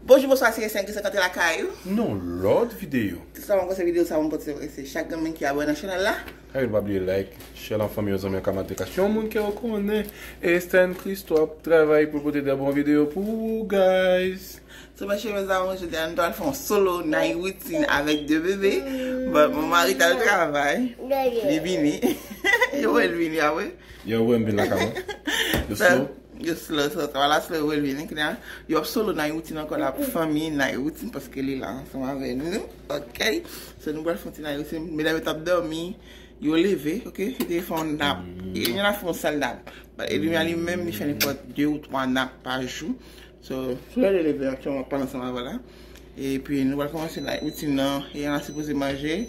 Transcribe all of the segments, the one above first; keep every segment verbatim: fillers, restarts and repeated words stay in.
Bonjou, bonswa, se Yesen ki se kante lakay ou. Non, lòt videyo. Tout sa mwen konse videyo sa mwen pote se chak granmoun ki abone nan chanèl la. Ayo, pa bliye like, share lan fanmi yo, zanmi yo, ka mande ka. Si yon moun ke w konnen, Esten Christo ap travay pou pote de bon videyo pou ou, guys. So, mèsi, mes amours, jodi a nou pral fè yon solo night routine avèk de bebe. But mon mari t al travay. Li vini. Yo wè l vini apre. Yo wè m vin lakay mwen. Yo slow. Yo slow, so, sa la slow, yo wè l vini. Kounye a, yo ap solo night routine ankò la pou fanmi night routine paske li la ansanm avè nou. Ok? So, nou pral fè yon ti night routine. Medam yo t ap dòmi. Yo leve, ok? Yo te fè yon nap. E, yo la fè yon sèl nap. But Edwina li menm, li fè nenpòt de ou twa nap pa jou. So, sou lè li leve aktyèlman, pandan sa m ap la. Epi, nou pral kòmanse night routine nan. E, Yana sipoze manje.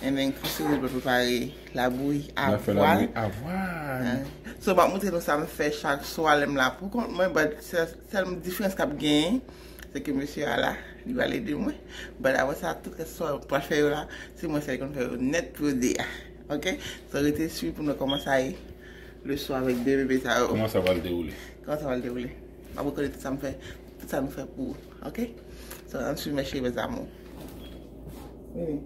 And then, Christine pral prepare labouyi avwàn. Labouyi avwàn. So, m ap montre nou sa m fè chak swa lè m la pou kont mwen, but sèl, sèl diferans k ap genyen, se ke mesye a la, li pral ede mwen. But apre sa, tout rès swa m pral fè yo la, se mwen sèl ki konn fè yo nèt pou de a. Ok? So, rete swiv pou nou kòman sa ye. Leson avèk de bebe sa yo. Kòman sa pral dewoule? Kòman sa pral dewoule? M ap rekòte tout sa m fè, tout sa nou fè pou ou. Ok? So, ann swiv, mes chéris, mes amours. Vini.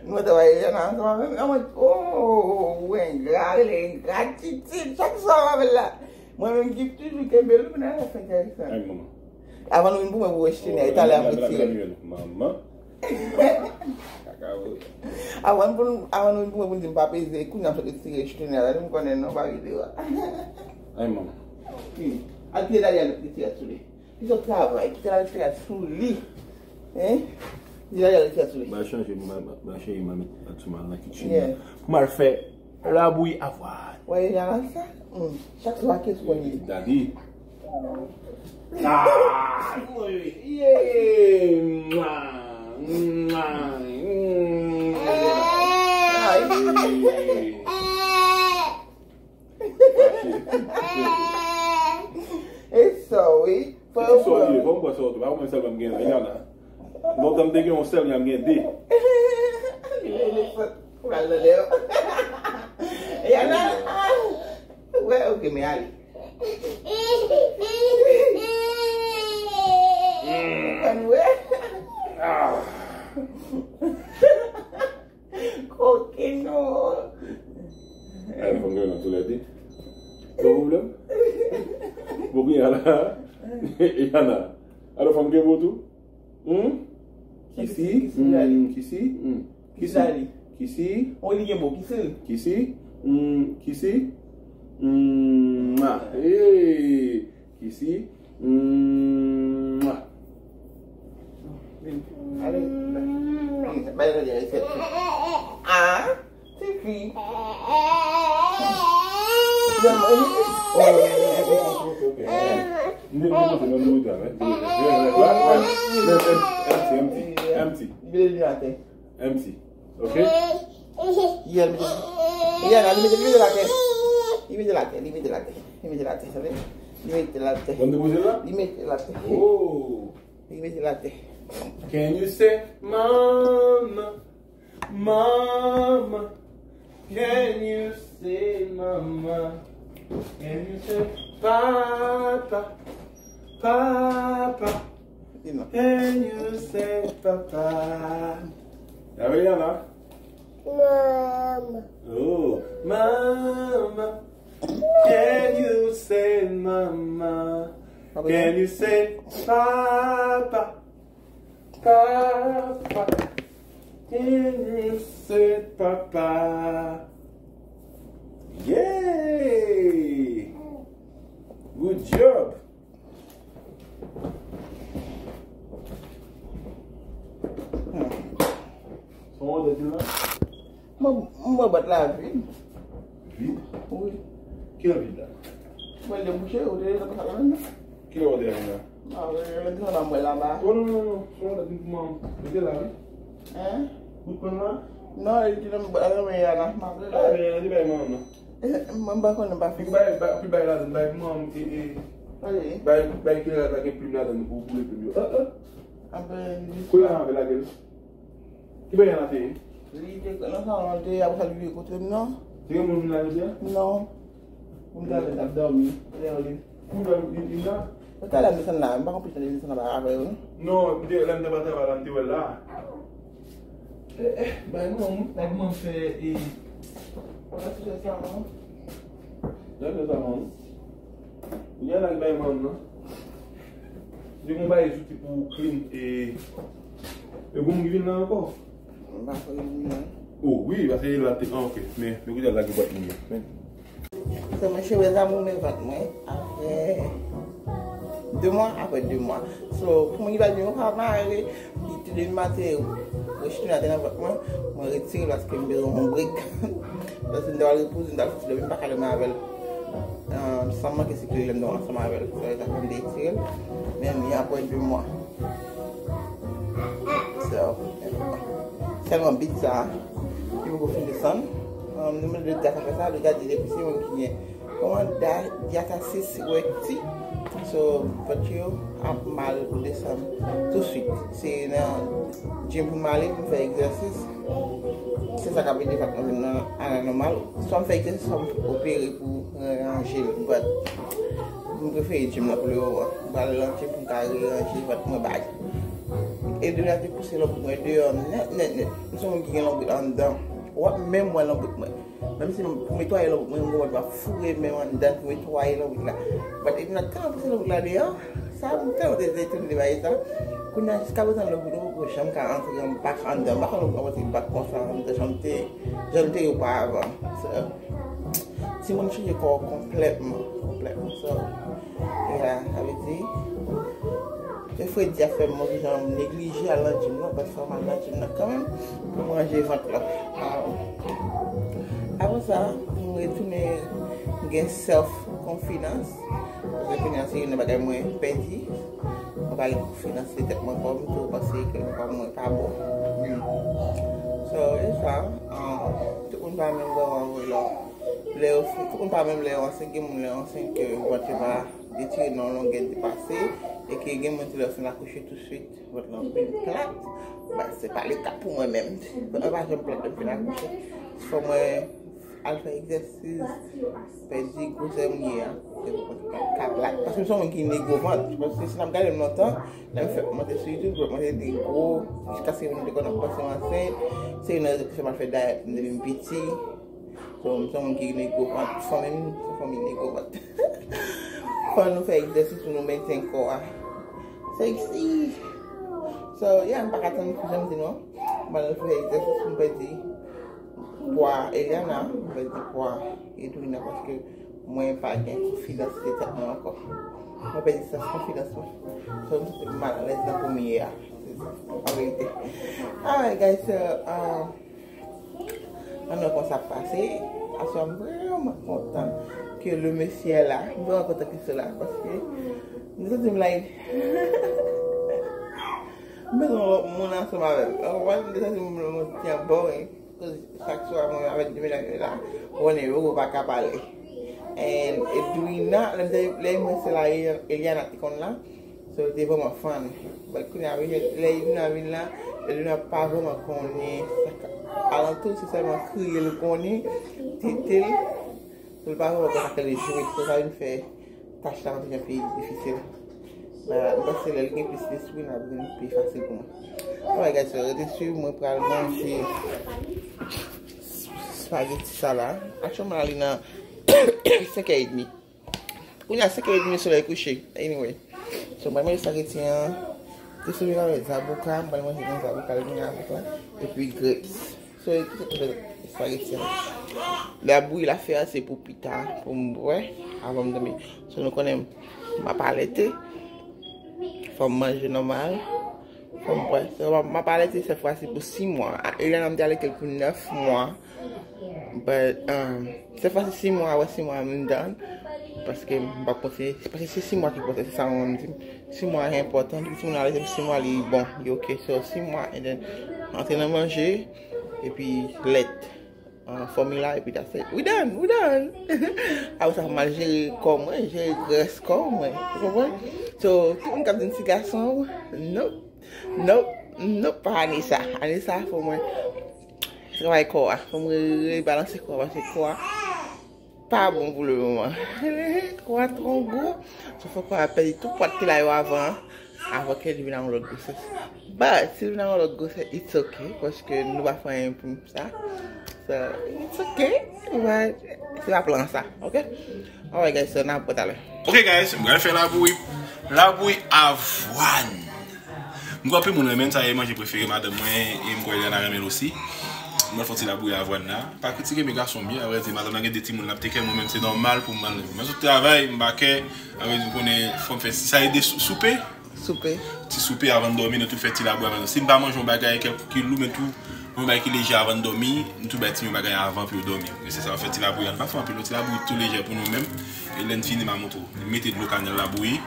Nou travay, Yana, ansanm avè m. Mwen, oh, ou engra, rele engra, titi. Chak swa, m avè l la. Mwen menm ki toujou kenbe l, kounye a, fè enteresan. Ay, manman. Avan nou vin pou mwen pou wè chene, talè ap retire. Manman. Kaka, wi. Avan pou nou, avan nou vin pou mwen pou n di m pa peze, kounye a m sot retire chene a, m konnen non pa videyo a. Ay, manman. Al kite Dali al retire sou li. Li sot travay, kite l al retire sou li. Hein? Kite Dali al retire sou li. Ba chanje, ba, ba, ba chanje, m al met sou mal nan kitchen. Yeah. Pou m al fè labouyi avwàn. Wè, Yana sa? Hmm. Chak swa, kès konn li? Dadi. Ah! Yeah! Mwa! Mwa! Mwa! E sa, wi. Fò yo pran. Fò m pran sa, tou. Pa mwen sèlman m gen, Yana. Lontan m te gen yon sèl, Yana, m gen de. Li rele sòt pou al nan dèyè. Yana, ah! Wè, ok, men ale. Ann wè. Ah! Koken non. Ay, fò m gen nan toulède. Bon pwoblèm. Bon, kounye a la. Yana. Alò, fò m gen bon tou. Hmm? Kisi? Kisi, hmm, kisi? Hmm. Kisi. Kisi. Oh, li gen bon kisi. Kisi. Hmm, kisi. Hmm, ah. Hey. Kisi. Mwa. Ale. Bay yo de resèt. Ah, tifi. Empty, empty, empty, empty. Empty. Ok? Yeah, li mete, yeah, li mete, li mete l atè. Li mete l atè, li mete l atè. Li mete l atè, sa vle? Li mete l atè. Bon, depoze l la? Li mete l atè. Oh. Li mete l atè. Can you say mama? Mama. Can you say mama? Can you say papa? Papa. Can you say papa? Gabriela. Mama. Oh, mama. Can you say mama? Can you say papa? Papa. Can you say papa? Yay! Good job. Sa w ap di la? Mwen, mwen bwat la vid. Vid? Wi. Ki vid la? Mwen debouche, ou te desann sa la menm? Ki lè w te la? Ah, wi, wi, wi, sa la mwen laba. Oh, non, non, non. Sa w ap di pou mwen. Mete la, wi. Hein? Ou pran la? Non, li te nan bwat la, men y a la, m ap la. Ah, men y a la, li bay manman. Mwen pa konnen pa fini. Pi bay, bay, pi bay ladan, bay pou mwen, e, e. Bay, bay ki la gen plim ladan pou boule plim yo. Ah, ah. Apre, kounye a, anve lage l. Ki bagay la te ye? Li te nan salon, li te ye, apre sa, li vire kote m, non. Te gen moun vin la jodi a? Non. Moun ta vin ap dòmi. Lè yo li. Ou wè li, li la? Talè m desann la, m pa konprann li desann anba avè yo non. Non, m te, lè m te pa travay la, m te wè l la. Eh, eh, bay mwen, nèg mwen fè, eh, wè ti fè sa non. Lè m te sa non. Ou gen nèg bay manm nan. Li gon bay zouti pou clean, eh, e gon moun ki vin la ankò. M pa kwè li vin la. Oh, wi, paske li la te, ah, ok. Men, men kote l lage bwat moun yo. Men. So, mwen cheve zanmi men vant mwen apre de mwa, apre de mwa. So, pou moun ki pa di mwen pa mare, li te depi maten, rechitona te nan vant mwen, mwen retire l paske m bezwen yon break. Paske m te al repoze, m te al soti dòmi, m pa ka dòmi avè l. Um, san manke sikle lè m dòmi ansanm avè l. So, e ta fè m te retire l. Men, li apre de mwa. So, sèlman bit sa, li poko fin desann. Um, nou mande Dja sa fè sa, Dja di depi se mwen ki gen. Kòman Da-, Diatasis Recti? So, vant yo ap mal pou desann touswit. Se nan gym pou m ale, pou m fè egzèsis. Se sa k ap ede vant mwen vin nan, a la nòmal. Swa m fè egzèsis, swa m opere pou ranje l. But, m prefere gym nan pou le moman. M pral nan gym pou m ka reranje vant mwen bay. E de la te pouse lonbrit mwen deyò nèt, nèt, nèt. M se yon moun ki gen lonbrit anndan. W ap menm wè lonbrit mwen. Menm si m, pou m netwaye lonbrit mwen, m gon mòd m ap foure men m anndan pou m netwaye lonbrit la. But e nan tan pouse lonbrit la deyò, sa m tèlman te etone de bagay sa. Kounye a, jiska prezan lonbrit mwen poko janm ka antre an bak anndan. M pa konn lonbrit mwen antre bak konsa anndan jan l te, jan l te ye oparavan. So, timoun chanje kò w konplètman, konplètman. So, yeah, sa vle di, e fredi a fè m yon jan neglije al nan gym nan, but fò m al nan gym nan kanmenm pou m ranje vant la. Apre sa, m retounen gen self confidence. Paske kounye a se youn nan bagay mwen pèdi. Mwen pa gen konfidans nan tèt mwen ankò, m toujou panse ke mwen pa bon. So, e sa, um, tout moun pa menm vrèman vre lò. Lè yo fin, tout moun pa menm lè yo ansent, gen moun lè yo ansent ke vant yo pa detire nan yon longè depase, e ke gen moun ki lè yo fin akouche touswit, vant lan vin plat. But se pa le ka pou mwen menm. Vant mwen pa janm plat lè m fin akouche. Fò mwen al fè egzèsis, pèdi gwosè m ye a. Se pou mwen pa ka plat. Paske m se yon moun ki negro vant. Paske si n ap gade m lontan, lè m fèk monte sou YouTube, vant mwen te gwo, jiskaske moun te konn ap panse m ansent. Se youn nan rezon ki fè m al fè dayèt depi m piti. So, m se yon moun ki negro vant. Fanmi m, se fanmi negro vant. Fò nou fè egzèsis pou nou mentyen kò a sexy. So, yeah, m pa ka tann, jan m di nou an. M al fè egzèsis pou m pèdi pwa Eliana, m pèdi pwa Edwina, paske mwen pa gen konfidans nan tèt mwen ankò. Mwen pèdi sans konfidans mwen. So, m santi m malalèz nan kounye a. Se sa, an verite. Alright, guys, so, um, ann wè kòman sa ap pase. Aswè a, m vrèman kontan ke le mesye la. M vrèman kontan ke se la, paske m santi m like, m bezwen yon lòt moun ansanm avè l. Ou konprann? M te santi m, m santi m boring. Koz chak swa mwen avèk de medam yo la, ou konnen yo pa ka pale. And Edwina, lè m te, lè mwen se la, Eliana te konn la. So, li te vrèman funny. But kounye a, lè Edwina vin la, Edwina pa vrèman konnen sa k alantou, se sèlman kriye l konnen, tete l. So, li pa vrèman konn sa k rele jwe. So, sa vin fè tach la yon ti jan pi difisil. But, m panse lè l gen plis lespri, l ap vin pi fasil pou mwen. Alright, guys, so, rete swiv, mwen pral manje spaghetti sa la. Actually, mwen ale nan senk è edmi. Kounye a senk è edmi, solèy kouche. Anyway. So, mwen manje spaghetti an. Te sou avèk zaboka, mwen manje yon zaboka, l vin avèk la. Epi grapes. So, e ki se pou fè spaghetti an. Lè ap bouyi la fè a, se pou pita, pou m bwè, avan m dòmi. So, nou konnen m ap alète. Fò m manje nòmal. Fò m bwè. So, m ap, m ap alète sèt fwa si pou sis mwa. Eliana, m te alète l pou nèf mwa. But, um, sèt fwa si sis mwa, wè sis mwa m done. Paske m p ap kontinye. Paske se sis mwa ki enpòtan, se sa manman m di m. Sis mwa enpòtan. Depi timoun alète pou sis mwa, li bon, li oke. So, sis mwa, and then, antre nan manje, epi lèt. Uh, fòmila, epi that's it. We done, we done. Apre sa, fò m al jere kò mwen, jere grès kò mwen. Ou konprann? So, tout moun k ap di m ti gason, nope, nope, nope, pa ane sa. Ane sa, fò mwen travay kò a. Fò mwen re-, rebalanse kò a, paske kò a, Pa bon pou le moman. Kwa twon gwo. So fòk kwa pèdi tout pwa ki la yo avan, avan ke li vin a yon lòt gwosès. But si li vin a yon lòt gwosès, it's okay, paske nou pa fè anyen pou sa. So, it's okay. But se pa plan sa, okay? Alright guys, so n ap wè talè. Ok guys, m pral fè labouyi. Labouyi avwàn. M kwè anpil moun renmen l, sa e manje prefere madanm mwen, e m kwè Eliana renmen l osi. M pral fè yon ti labouyi avwàn la. Pa kritike m, e gason m ye, avrèdi madanm nan gen de timoun l ap teke, mwen menm se nòmal pou m ban l. Mwen sot travay, m bakè, avrèdi ou konnen fò m fè, si sa e de sou- soupe, Soupe. Ti soupe avan n dòmi, nou tout fè ti labou avan nou. Si n pa manje yon bagay kèlkonk ki lou, men tou yon bagay ki lejè avan n dòmi, nou tout bay timoun bagay avan pou yo dòmi. E se sa, fè ti labou a, n pa fè anpil, yon ti labou tou lejè pou nou menm. E lè n fini, m a montre w. Mete dlo kanèl la bouyi.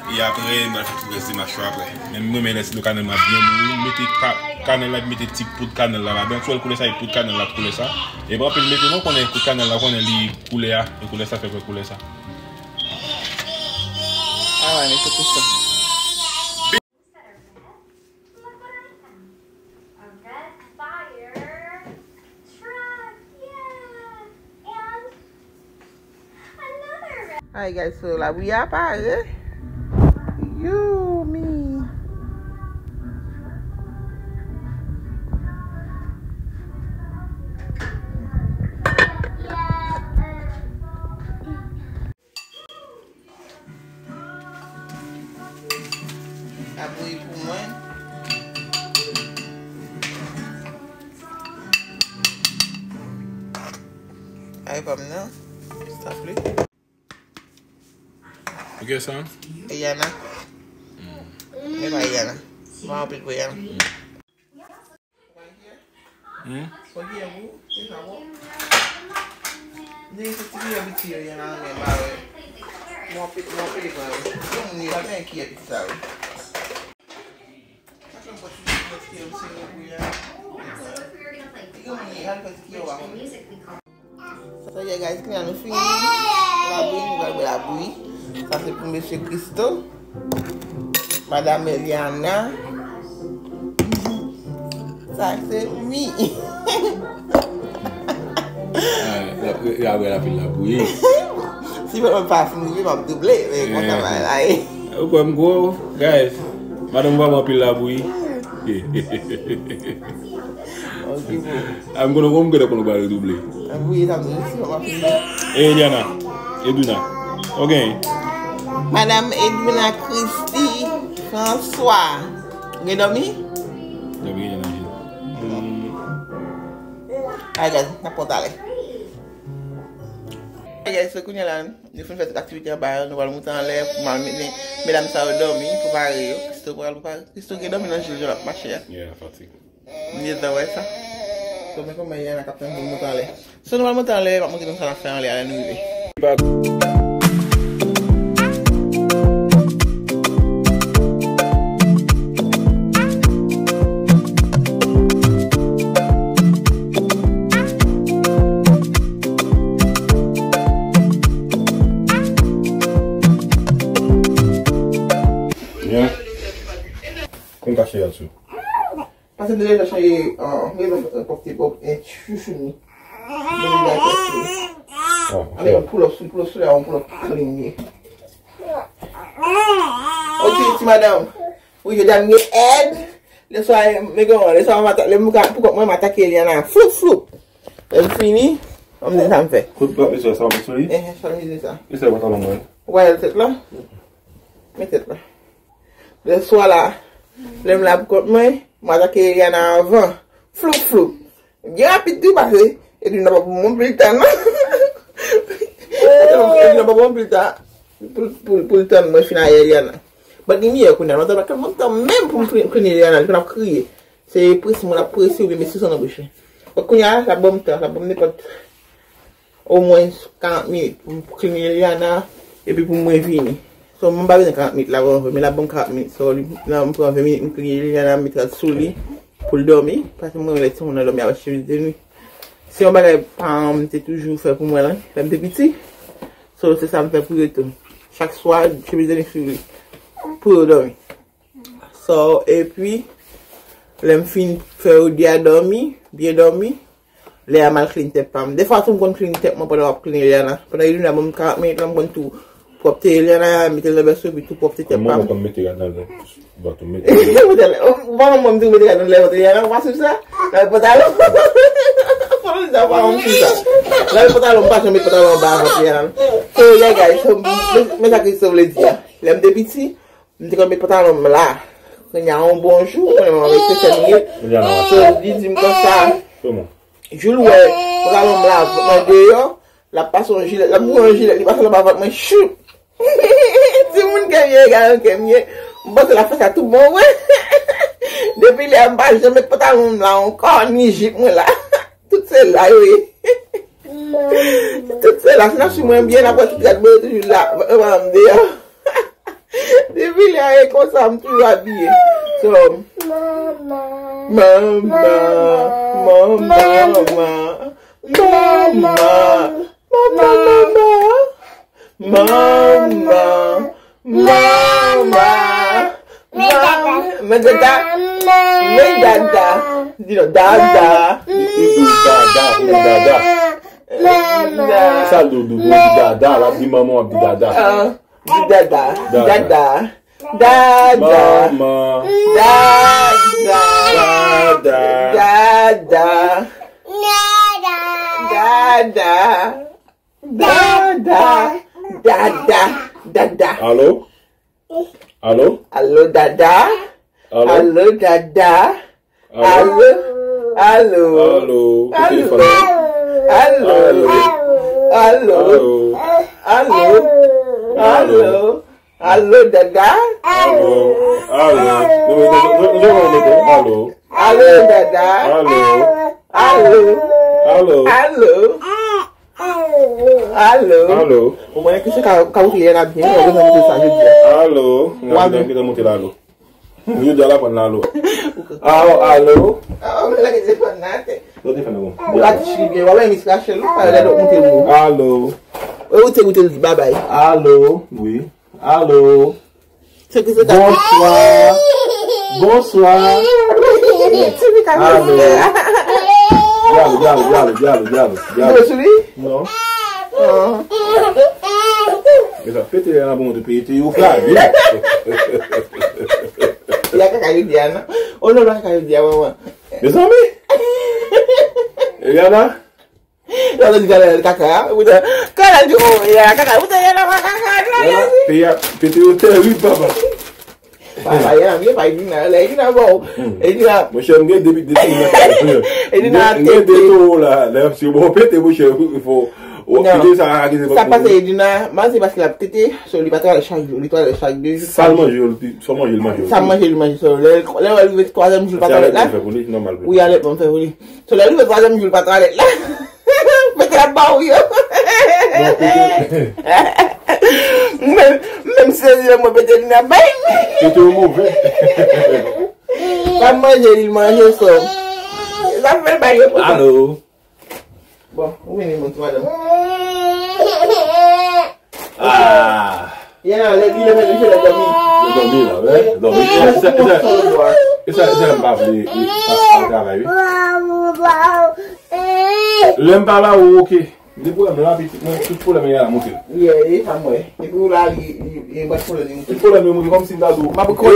E apre, m pral fè tout rès demach yo apre. Men mwen, men lè dlo kanèl mwen ap byen bouyi, m mete ka- kanèl la, epi mete ti poud kanèl la ladan. Sou wè l koulè sa, e poud kanèl la koulè sa. E pa anpil mete non, konnen poud kanèl la, konnen li koulè a, e koulè sa fè kwè koulè sa. Ah ouais, mais c'est tout ça. Alright guys, so labouyi a pare. Yumi. Ap bouyi pou mwen. Ay pa m nan. Stop li. Ou gen sa? Eliana. Men pa Eliana. Mwen anpil pou Eliana. Hmm? Sa, sa ye, guys, kounye a nou fini. Labouyi, nou pral bwè labouyi. Sa se pou mesye Christo. Madam Eliana. Sa se mi. Ah, y ap, y ap bwè anpil labouyi. Si mwen pa fin rive, m ap double, men konsa bagay la ye. Ou kwè m gwo, guys? Madanm vrèman anpil labouyi. Ok, bon. Ah, m konnen konn m gentan konn ou pral redouble. Ah, wi, sa m di, si mwen pa fin. E Eliana, Edwina. Ok. Madam Edwina Christie François. Ou gen dòmi? Dòmi, Eliana. Hmm. Alright, guys, n ap pran talè. Alright, guys, so kounye a la, nou fin fè tout aktivite anba a, nou pral monte anlè pou m al mennen medam sa yo dòmi, prepare yo. Christo pral prepare. Christo gen dòmi nan je l, jan l ap mache a. Yeah, fatig. M gentan wè sa. So, men kòman Eliana k ap tann pou l monte anlè. So, nou pral monte anlè, m ap montre nou sa n ap fè anlè a lè nou rive. Byen. Konn kache a sou. Pase m te deja chanje, ah, m te fè pòp ti pòp, eh, chouchouni. M te deja fè chouchouni. Ah, ok. Avèk yon pull-up sou, pull-up sou la, yon pull-up clean ye. Ok, ti madanm. Wi, jodi a m gen èd. Lè swa, men kòman, lè swa, m ata-, lè m ka, pou kont mwen, m atake Eliana. Floup, floup. Lè m fini, an m di sa m fè. Kout pòp, mesye, sa w met sou li? Eh, sa m di sa. Mesye, pantalon mwen. Ou wè tèt la? Men tèt la. Lè swa la, lè m la pou kont mwen, m atake Eliana anvan. Floup, floup. Gen rapid tou pase, epi nan pa pou mwen pil tan, non. Epi nan pa pou mwen pil tan pou, pou, pou l tann mwen fin a Eliana. But li miyè kounye a, lontan pa t ap ban m tan menm pou m plen, plen Eliana, li konn ap kriye. Se prese mwen ap prese oubyen mete sou nan bouch li. But kounye a, l ap ban m tan, l ap ban m nenpòt omwen karant minit pou m clean Eliana, epi pou mwen vini. So, mwen pa bezwen karant minit la, bon, men l ap ban m karant minit. So, li, nan, m pran ven minit, m clean Eliana, m met rad sou li, pou l dòmi, paske mwen renmen lè timoun nan dòmi avèk chemiz de nuit. Se yon bagay paran m te toujou fè pou mwen, lè m te piti. So, se sa m fè pou yo tou. Chak swa, chemiz de nuit sou li, pou yo dòmi. So, epi, lè m fin fè yo de a dòmi, byen dòmi, Lè a m al clean tèt pa m. Defwa tou m konn clean tèt mwen pandan w ap clean Eliana. Pandan Eliana ban m karant minit la, m konn tou pwòpte Eliana, mete l nan bèso, epi tou pwòpte tèt pa m. Mwen konn mete rad nan bèso. Bon, tou mete. Mete l, ou pa konn mwen m tou mete rad nan lèvant Eliana, ou pa swiv sa? Nan pantalon. Pandan sa, ou pa konn swiv sa. Nan pantalon, m pa janm met pantalon anba vant Eliana. So, yeah, guys, so, men, men sa Christo vle di a. Lè m te piti, m te konn met pantalon m la. Kounye a, yon bon jou, mwen menm avèk Sesèl m ye. So, li di m konsa, jou l wè pantalon m la, vant mwen deyò, l ap pase yon jilèt, l ap voye yon jilèt, li pase l anba vant mwen, choup! Timoun ke m ye, gayon ke m ye, m panse l ap fè sa tout bon, wi. Depi lè a, m pa janm met pantalon m la ankò, ni jip mwen la. Tout se la yo ye. Tout se la, si n ap swiv mwen byen, n ap wè tout rad mwen yo toujou la, vant mwen deyò. Depi lè a, e konsa m toujou abiye. So, manman, manman, manman, manman, manman, manman, manman, men dada, men dada, di non, dada. Li, li di dada, li dada. Sa l di w, Doudou, di dada, l ap di manman, w ap di dada. Ah, di dada, dada, dada, dada, manman, dada, dada, dada, dada, dada, dada, dada. Alo? Alo? Alo, dada. Alo? Alo, dada. Alo? Alo? Alo? Alo? Alo? Alo? Alo? Alo? Alo? Alo? Alo, dada? Alo? Alo? Alo? Alo, dada? Alo? Alo? Alo? Alo? Alo? Alo? Ou konnen ki se ka, ka wout li la byen, ou bezwen moute sa jodi a. Alo? N ap, n ap, n ap moute la, alo. Yo di al aprann la, alo. Alo, alo. Ah, ou lage telefòn nan atè. Ou rate chili byen, w ap miss Rachel, ou pa lè lòt moute mo. Alo. Ou te moute l di babay. Alo, wi. Alo. Se ki se ka. Bonswa. Bonswa. Ti fi ka. Alo. Dialo, dialo, dialo, dialo, dialo, dialo. Ou sou li? Non. Ah. Mezanmi, pete la bon de pete, yo ka, wi. Ya kaka yo di a, non? Oh non, pa kaka yo di a, manman. Mezanmi. Eliana? Yo di kaka, kaka, puta. Kaka di, oh, ya kaka, puta, ya la kaka, kaka. Peyi a, pete yo terib, papa. Papa, ya, byen, pa Edina, la, Edina, bon. Edina. Monchè, m gen depi, depi, Edina, m gen de towo la, la, si yo bon pete, monchè, fò, ou kite sa, kite sa. Sa pase, Edina, m pa se paske l ap tete, so li pa twalèt chak jou, li twalèt chak de jou. Sa l manje, sa l manje, li manje. Sa l manje, li manje, so, lè, lè, lè l rive twazyèm jou, li pa twalèt la. Wi, alètman fè pou li. So, lè l rive twazyèm jou, li pa twalèt la. Pete ap ba ou yo. Menm, menm sezi mwen pete li nan bay. Pete ou move. Pa manje, li manje, so. Sa fè l bay yo konsa. Alo. Bon, ou vini, mon ti madanm. Ah. Ye nan lè, li leve, li fè lè dòmi. Li dòmi la, wi. Dòmi. E sa, e sa, e sa, e sa, m pa vle, e, pa, pa travay, wi. Lè m pa la, ou oke. M di pwoblèm la, pitit mwen, tout pwoblèm li a la, montre. Ye, e sa m wè. Epi ou la, li, li, li, li, tout pwoblèm li montre, kòmsi m ta di w, m ap kwè.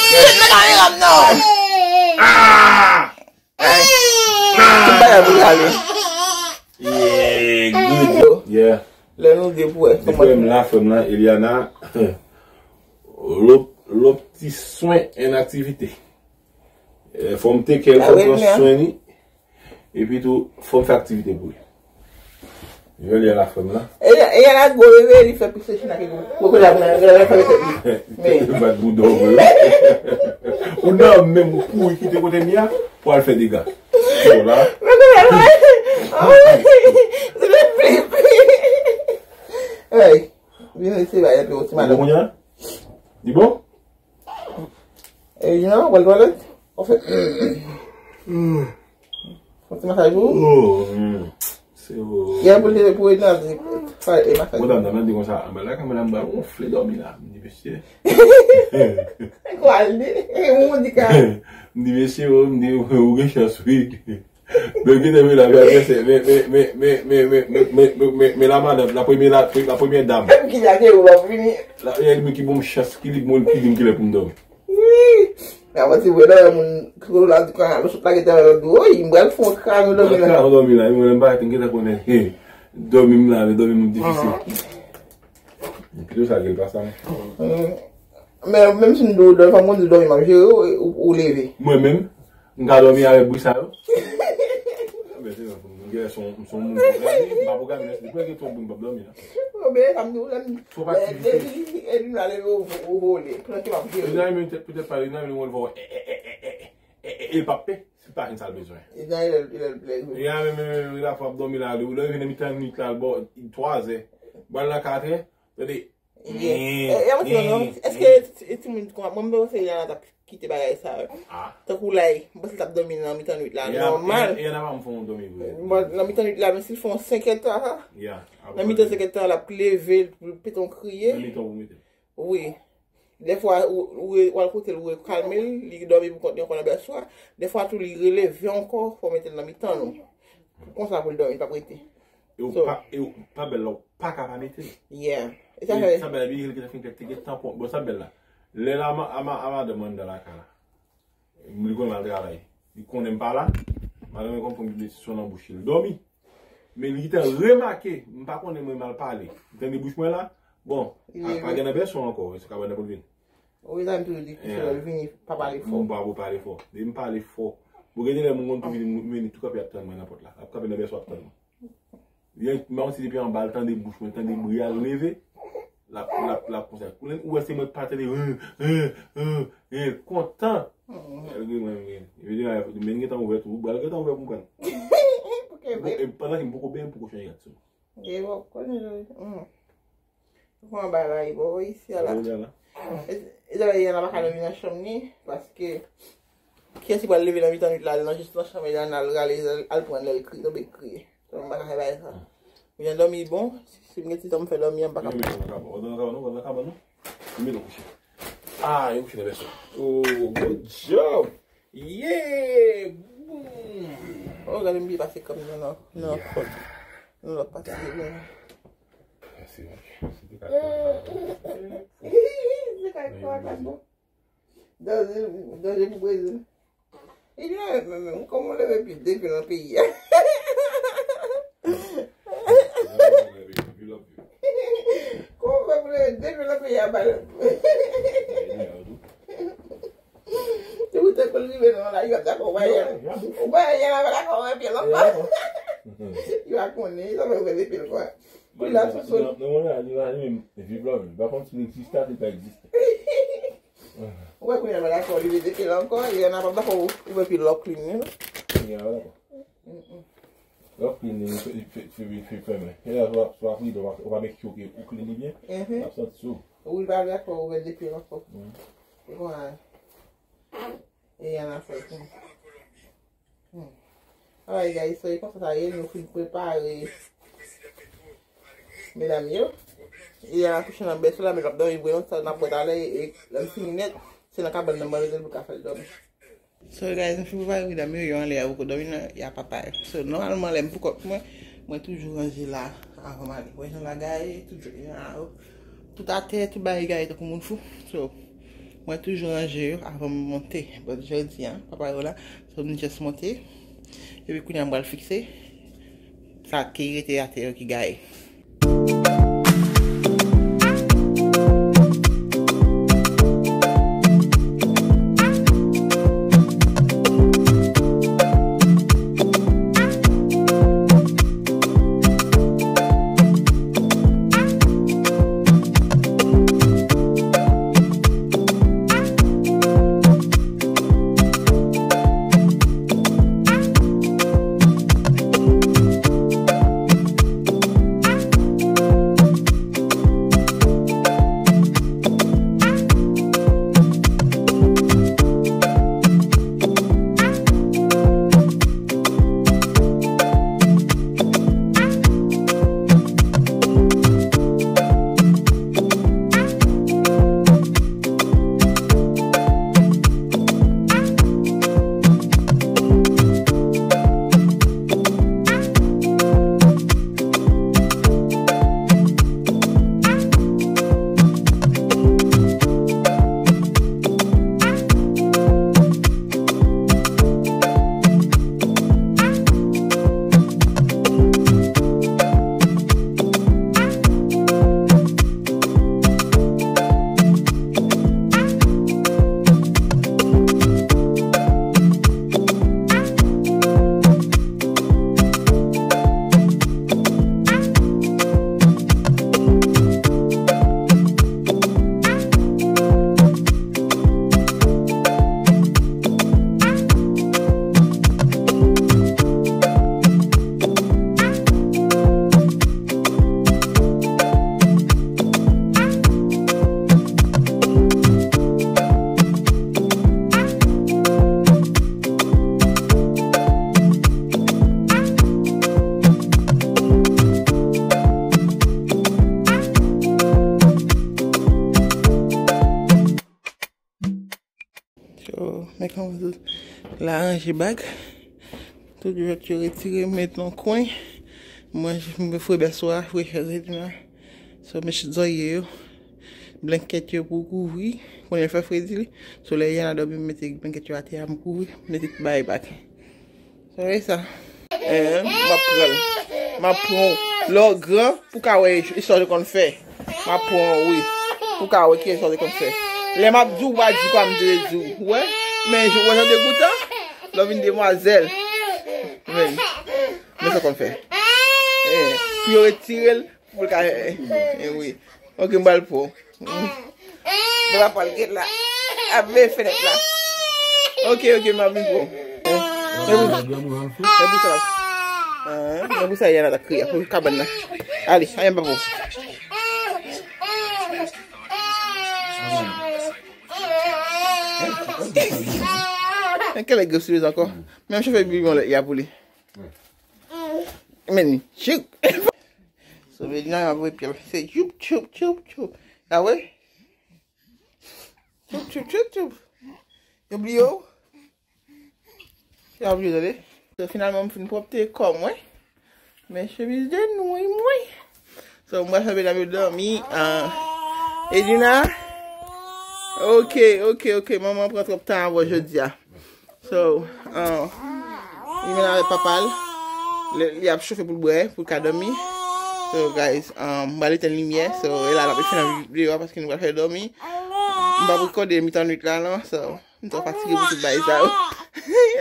Met nan kamera m non. Ah! Tout bagay pou l ale. Yeah, good. Yeah. Lè nou de pou wè. Depi m la, frè m lan, Eliana, lòt, lòt ti swen en aktivite. Eh, fò m teke l, fò m pran swen li. Epi tou, fò m fè aktivite pou li. Jodi a la frè m lan. E, e, y a la gwo bebe, li fè plis se china ke gwo. Gwo kote la, gwo la, gwo la, fè tèt li. Men. Bat bouda w, bro. Ou nan menm kouri kite kote m ye a, pou al fè dega. Yo la. Men kote la, se te pli, pli. Hey, vin isi la, y a ti madanm. Bon, kounye a? Li bon? E, you know, wèl twalèt. Ou fè, fè ti masaj pou ou. Oh, mm. Yè pou li, pou Renazi fè masaj. Bon, dam nan di konsa, anba la kamera, m ba gonfle dòmi la. M di, mesye. Kwa l di? E, ou di ka. M di, mesye, o, m di, ou gen chans, wi. Donk, kite m la, men, men, men, men, la madanm, la premye, la, la premye dam. Menm ki la ke ou la vini. La, e li ki ban m chans, ki li ban m, ki di m ki lè pou m dòmi. Wi. Avan ti vre la, moun ki la di kwa, nou sot la gen tan la di, oy, m pral fè yon kran dòmi la. Kran dòmi la, mwen menm pa te gen tan konnen. Dòmi m la, men dòmi m difisil. Pito sa ke l pa sa, men. Men, menm si m di w dòmi, fò m konn di dòmi m ap jere, ou, ou leve. Mwen menm, m ka dòmi avèk bri sa yo. Men se nan fò m gen son, son moun pwograme, m pa pwograme, men se depi gen twòp bri m p ap dòmi la. Bon, men sa m di w, lè m, lè depi, epi m la leve, ou, ou vole, pandan ke m ap jere. Li nan men tèt, petèt pa, li nan men revolvè, e, e, e, e, e, e, e, e, l p ap pè, se pa sa l bezwen. Li nan, li, li, li, li. Ya, men, men, men, men, la fò ap dòmi la, li, ou leve nan mitan nwit la, l bò, twazè, bal la katrè, tande, Yeah. E, e, e, non, èske ti, timoun konn, mwen, mwen panse Yana t ap kite bagay sa yo. Tankou la, mwen panse l t ap dòmi nan mitan nwit la, nòmal. Yana pa m fè yon dòmi vre. Bon, nan mitan nwit la, men si l fè yon senkèdtan, nan mitan senkèdtan, l ap leve, l pete yon kriye. Nan mitan pou mete. Wi. Dèfwa, ou, ou, ou al kote l, ou rekalme l, li dòmi pou kont li ankò nan bèso a. Dèfwa tou, li releve ankò, fò w mete l nan mitan nou. Konsa pou l dòmi, l p ap rete. E ou pa, e ou pa bèl la, ou pa ka pa mete l. Yeah. E sa fè. Sa bèl la, li te fin fè, te gen tanpon. Bon, sa bèl la. Lè la, a ma, a ma, a madanm anndan lakay la. Li konn al travay. Li konnen m pa la. Madanm mwen konn pran bebe sisyon nan bouch li. Dòmi. Men li te remake, m pa konnen mwen mal pale. Li tande bouch mwen la. Bon, pa gen nan bèso ankò, se ka ban nan pou l vin. Ou mezanmi toujou di pitit ou vini pa pale fò. M pa pou pale fò. Depi m pale fò. Bon, gen de lè moun konn tou vini, vini tou kanpe ap tann mwen nan pòt la. Ap kanpe nan bèso ap tann mwen. Li an, m pa konn si depi anba l tande bouch mwen, tande bri a, l leve. L ap, l ap, l ap konsa. Ou wè se mwen k pa tande, euh, euh, euh, euh, kontan. L gen mwen, men, men gentan ouvè tou. Bra l gentan ouvè pou m pran. Bon, e pandan ke m poko byen, m poko chanje gad sou. Gen wòk konnen jodi. Ou pran bagay bò isi a la. E, e, Yana pa ka dòmi nan chanm ni, paske kiyès ki pral leve nan mitan nwit la, al nan jis nan chanm Yana, al rale, al pran lè l kriye, tonbe kriye. Donk, m pa ka fè bagay sa. Mwen dòmi bon, si, si m gen ti tan m fè dòmi an, m pa ka. Ou nan kabann, ou nan kabann, ou nan kabann, non? Ou mete w kouche. Ah, yo kouche nan bèso. Oh, good job! Yeah! Boom! Oh, gade m byen pase kòm nan, nan, nan kòd. Nan lòt pati de mwen. Mèsi, mèsi. Se te ka kòd. Se ka kòd, bon. Danje, danje pou Brezil. Li di, men, men, men, kòman w leve pye depi nan peyi a? Kòman w fè pou leve depi nan peyi a, bay lòt? Se pou te pou l rive nan la, yo ap dakò, w pa wè, w pa wè, y a la dakò, w pye lòt pa. Yo a konnen, sa fè w fè depi l kwa. Kou la sou sou. Non, non, non, li pa li menm, viv la, li pa konn si l egziste, li pa egziste. Ou wè kounye a pa dakò, li mete pye l ankò, e Yana pa dakò ou, ou wè pye l lòk li menm. Kounye a pa dakò. Lòk li menm, fè, fè, fè, fè, fèmen. E la, swa, swa pridan, ou pa, ou pa make sure ke ou clean li byen, l ap santi sou. Wi, li pa dakò, ou wè de pye l ankò. E bon, e Yana fè tou. Hmm. Alright, guys, so, e konsa sa ye, nou fin prepare medam yo. E Yana kouche nan bèso la, men l p ap dòmi vre non, sa n ap wè talè, e lè m fini nèt, se nan kabann nan m pral mete l pou l ka fè l dòmi. So, guys, m fin prepare medam yo, yo anlè a poko dòmi nan, y a papa yo. So, nòmalman, lè m pou kont mwen, mwen toujou ranje la avan m ale. Wè jan la gaye, tout jwèt yo la, tout atè, tout bagay gaye tankou moun fou. So, mwen toujou ranje yo avan m monte. But jodi a, papa yo la, so m just monte. Epi kounye a m pral fikse sa ki rete atè yo ki gaye. Kòman la ranje bag. Tout jwèt yo retire, met nan kwen. Mwen, mwen fre bèswa, fre chèz la. So, met zòrye yo. Blankèt yo pou kouvri. Konnen fè fredi li. So, lè Yana dòmi, m mete blankèt yo atè a, m kouvri. M mete bay bak. Sa vle sa. Eh, m ap pran l. M ap pran w. Lè w gran, pou ka wè istwa yo konn fè. M ap pran w, wi. Pou ka wè ki istwa yo konn fè. Lè m ap di w, w pa di kwa m te di w. Ou wè? Men, ou wè jan degoutan? Lè w vin demwazèl. Men, men sa konn fè. Eh, pou yo retire l, pou l ka, eh, eh, wi. Ok, m pral pran w. Baba pral gen la. Ap veye fenèt la. Ok, ok, m ap vin pran. Men pou, men pou sa. Ah, men pou sa, Yana ta kriye pou kabann nan. Ale, ayen papa. Men kèl gwo sou ankò. Menm chofè bibi yon lòt ya pou li. Men, chik. Sove di nan ap voye pye. Se tchoup, tchoup, tchoup, tchoup. A wi? Tchoup, tchoup, tchoup, tchoup. Yo bliye w. Yo bliye w, tande. So, finalman, m fin pwòpte kò mwen. Men chemiz de nwi mwen. So, m pral fè medam yo dòmi. Ah. Edina. Ok, ok, ok. Manman pran twòp tan avè w jodi a. So, um, li menm avèk papa l. Li, li ap chofe pou l bwè, pou l ka dòmi. So, guys, um, m pral etenn limyè. So, e la, l ap fin videyo a paske nou pral fè dòmi. M p ap rekòde mitan nwit la, non. So, m twò fatige pou tout bagay sa yo.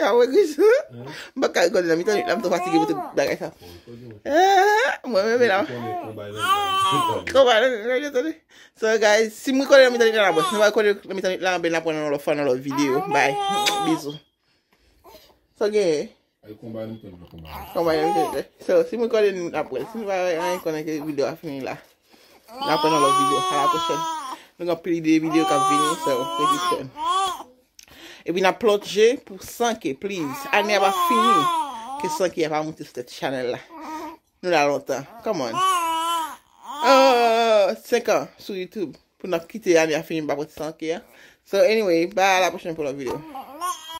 A wè, Gris. M pa ka rekòde nan mitan nwit la, m twò fatige pou tout bagay sa. Eh, mwen menm la. Konba, tande. So, guys, si m rekòde nan mitan nwit la, n ap wè. Si nou pa rekòde nan mitan nwit la, ben, n ap wè nan lòt fwa, nan lòt videyo. Bye. Bizou. Sa genyen? Ay, konba nou tèt la, konba. Konba nou tèt la. So, si m rekòde nou, n ap wè. Si nou pa wè anyen, konnen ke videyo a fini la. N ap wè nan lòt videyo. A la pwochèn. Nou gen anpil ide videyo k ap vini, so, stay tuned. Epi n ap plonje pou san K, please. Ane a pa fini ke san K a pa moute sou tèt chanèl la. Nou la lontan. Come on. Oh, senk an sou YouTube. Pou n ap kite ane a fini, m pa pote san K a. So, anyway, bye, a la pwochèn pou lòt videyo.